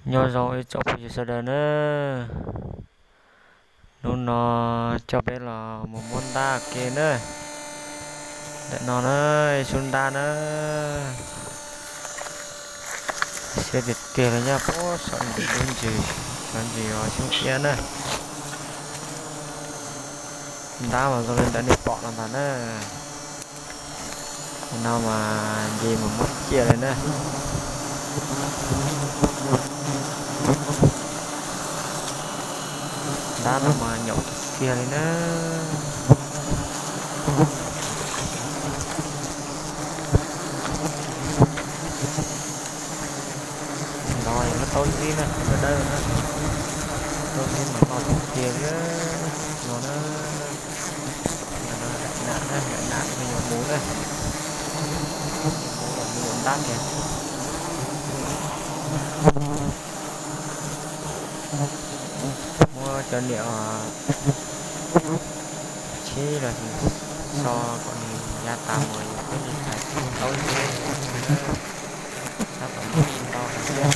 Nyob zoo ib tsoom phooj ywg sawv daws na, hnub no coj peb los mus muab ntab ua ke na. Ntawm no na, ib xub ntab na, siab tiag tiag li nyab, puag saum ntsis dub ntsis, saum ntsis xyoob iab na. Ntab mas zoo li ntawd nej pom no ntag na. No mas nce mus muab ciaj li na. Ntab no mas nyaum tiag tiag li na. Ntawm no yog lub taub zib na, dawb dawb na. Taub zib mas loj tiag tiag li no na. Nam na, nam na, me nyuam mus na. Mus los mus yuav ntab kiag. Muab cov niam tsheb los so kom nws ya tas mus yuav peb li tais taub zib na. Tab tom muab tsis tau hais tias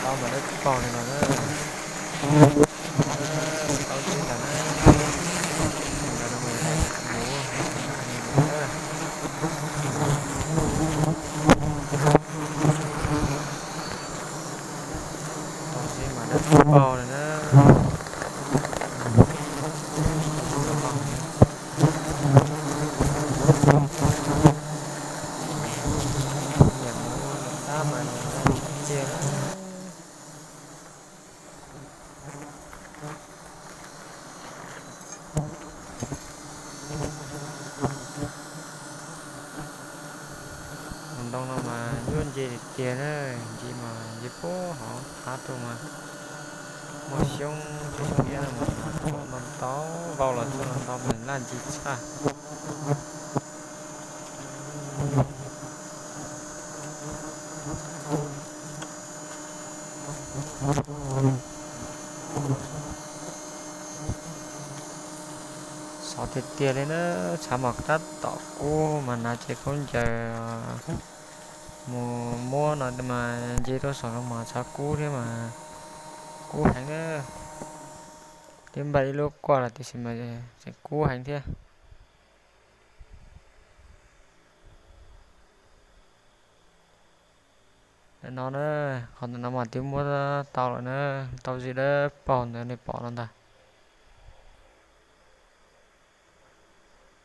tau mas dawb paug li no na. Tau tsis ntawd na, ntawd no mus mus na. Tau tsis mas dawb paug li na. Niam mus niam tab mas niam mus tiag. Ntoo no mas yuav nce tiag tiag na, nce mas nce puag hauv qab tuaj mas muaj xyoob, xyoob iab no mas ntau ntau, vau los txog no ntau mas laj nce tshaj. Xov tiag tiag li na, tshav mas tab tom kub mas hnav cev khaub ncaws mus muab no mas nce tuaj saum no mas tshav kub thiab mas kub heev na. Twb npaj ib lub kuaj los tiam sis mas tseem kub heev thiab. Ntawm no na, qhov ntawm no mas twb muab tau lawm na, tau zib dawb paug ntawd nej pom no ntag.